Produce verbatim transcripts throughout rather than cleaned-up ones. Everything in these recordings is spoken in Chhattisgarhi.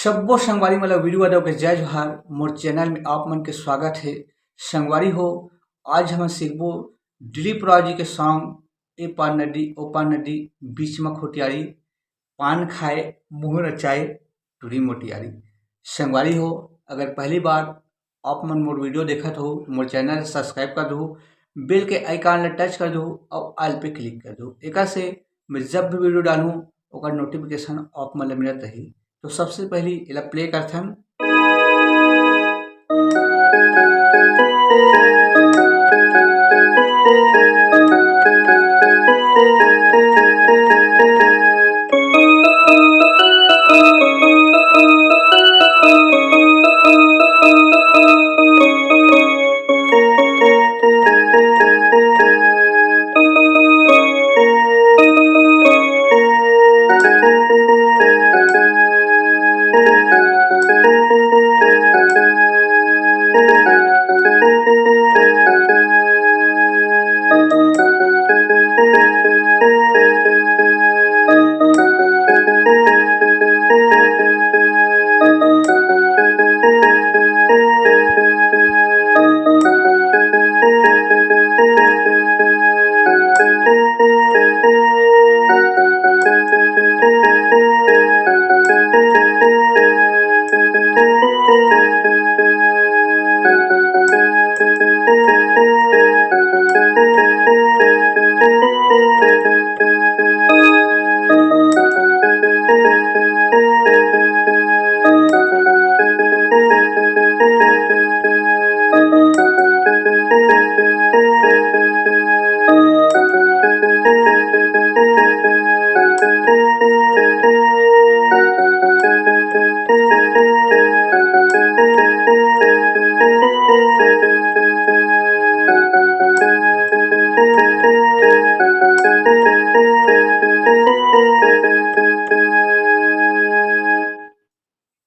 सब्बो संगवारी मन ल वीरू यादव के जय जोहार। मोर चैनल में आप मन के स्वागत हे। संगवारी हो, आज हम सीखबो दिलीप राव जी के सॉन्ग ए पार नदी ओ पार नदी, बीच म खुटियारी, पान खाए मुँह नचाए टूरी मोटियारी। संगवारी हो, अगर पहली बार आप मन मोर वीडियो देखत हो, मोर चैनल सब्सक्राइब कर दो, बेल के आइकन ल टच कर दो और ऑल पे क्लिक कर दो। एकर से मैं जब भी वीडियो डालूँ, ओकर नोटिफिकेशन आप मन ल मिलत रही। तो सबसे पहली एला प्ले करथन।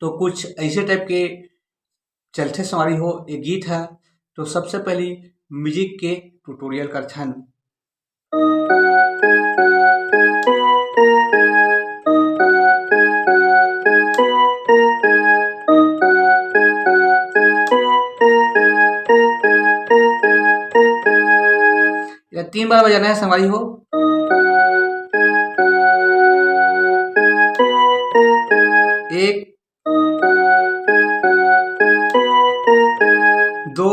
तो कुछ ऐसे टाइप के चलथे संगवारी हो ये गीत है। तो सबसे पहली म्यूजिक के ट्यूटोरियल करथन। ये तीन बार बजाना है संगवारी हो। एक, दो,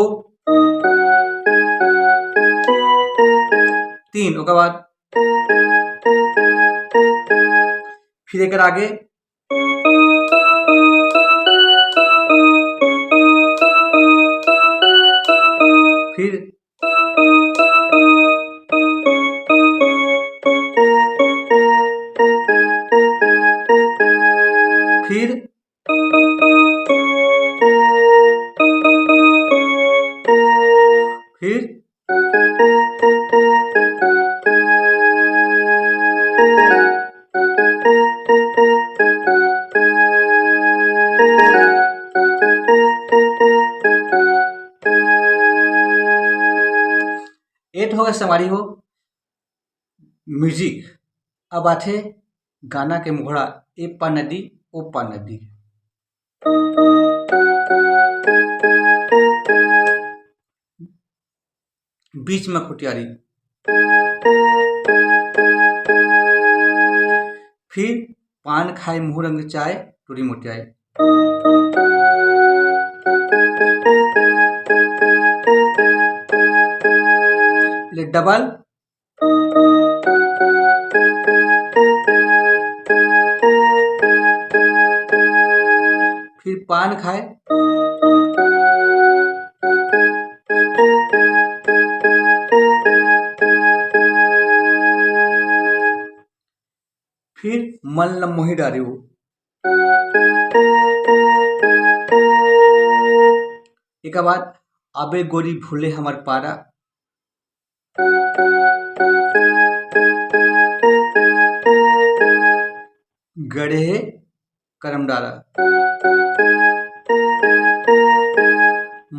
तीन, ओकर बाद फिर एक आगे, फिर फिर फिर एट हो गए संगवारी हो म्यूजिक। अब आथे गाना के मुखड़ा, ए पा नदी ओ पा नदी। बीच में खुटियारी, फिर पान खाए मुँह रंग चाय टूरी मोटियाए। ले डबल, फिर पान खाए। फिर मन ल मोहि डारे हो। एकर बाद आबे गोरी भूले हमर पारा। गड़े हे करम डारा,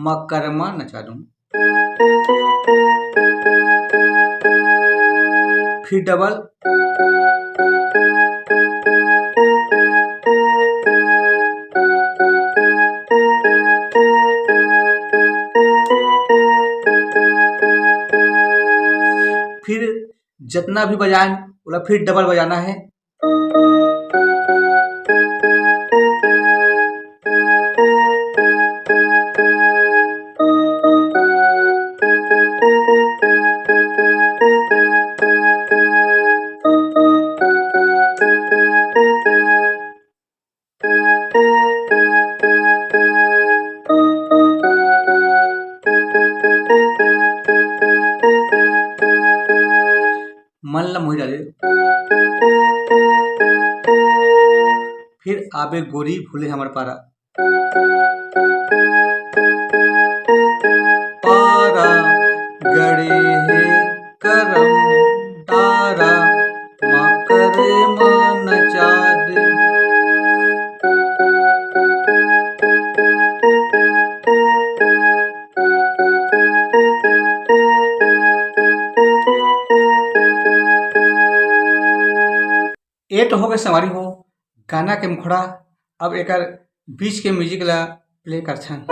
मकरमा नचा दूं। फिर डबल, जितना भी बजाएं, ओला फिर डबल बजाना है। मन ल मोहि डारे। फिर आबे गोरी भूले हमर पारा। पारा गड़े हे करम डारा, मा करे मा नचा दे। ए तो हो गए संगवारी हो गाना के मुखड़ा। अब एकर बीच के म्यूजिक ला प्ले करथन।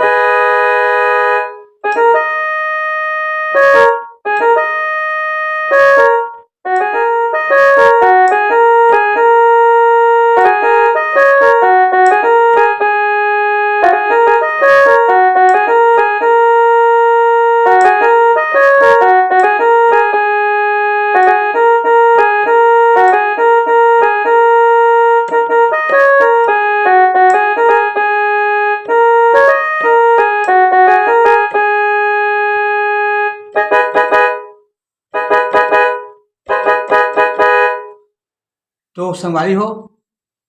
तो संगवारी हो,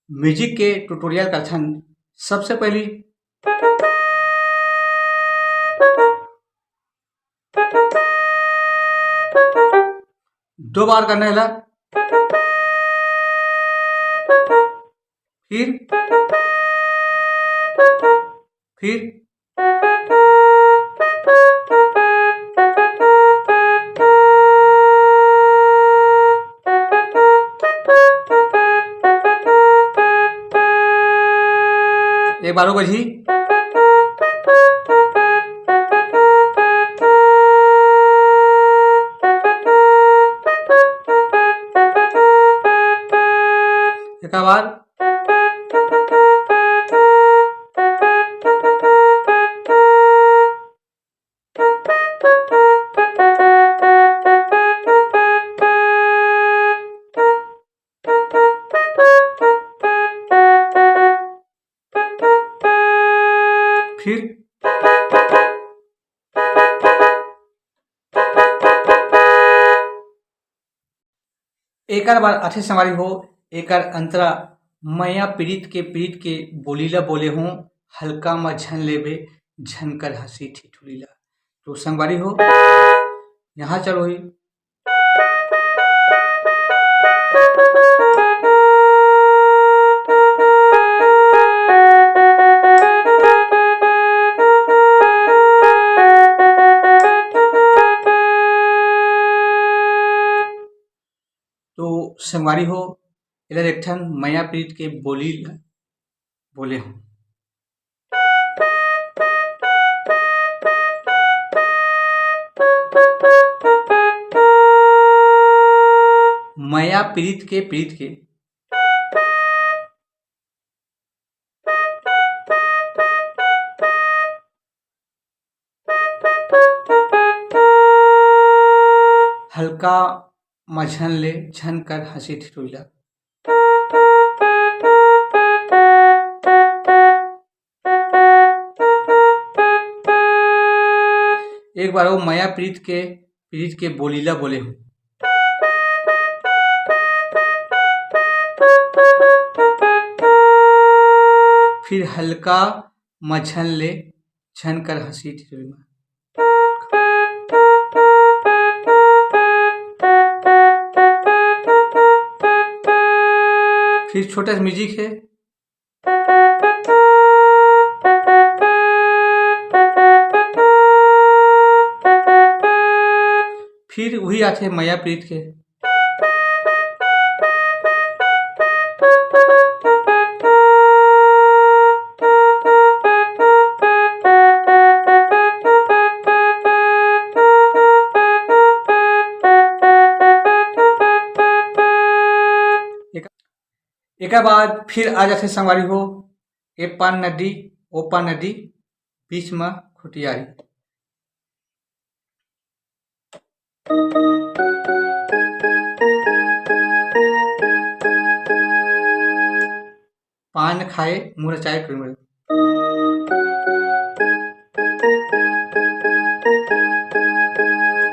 म्यूजिक के ट्यूटोरियल करथन। सबसे पहली दो बार करना है ला, फिर फिर एक बार और बजी। एक बार। फिर एकर बाद आथे संगवारी हो, एकर अंतरा, मया पीरित के पीरित के बोली ला बोले हूँ, हल्का म झन लेबे, झन कर हंसी ठिठुरी ला। तो संगवारी हो, यहाँ चलो ही। तो संगवारी हो, एला एक ठन मया प्रीत के बोली ल बोले हूँ। मया प्रीत के, प्रीत के। हल्का म झन ले, झन कर हंसी ठिठुरी ला। एक बार वो मया प्रीत के, प्रीत के बोली ला बोले हूँ। फिर हल्का म झन ले, झन कर हंसी ठिठुरी मा। फिर छोटा सा म्यूजिक है। फिर वही आथे मया प्रीत के। एकर बाद फिर आ जाथे संगवारी हो, ए पार नदी, ओ पार नदी, बीच म खुटियारी। पान खाए मुरचाए करुण।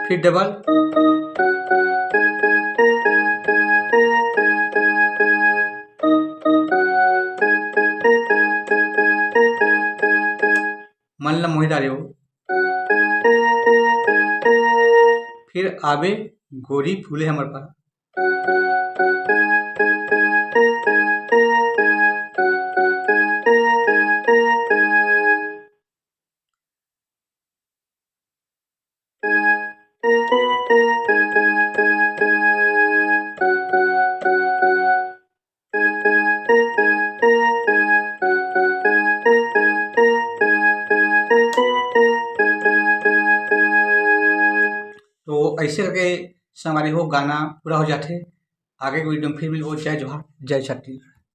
फिर डबल। मन ल मोहि डारे हो। फिर आबे गोरी फूले हमर पारा। तो ऐसे करके संगवारी हो गाना पूरा हो जाथे। आगे के वीडियो में फिर मिलबो। जय जोहार, जय छत्तीसगढ़।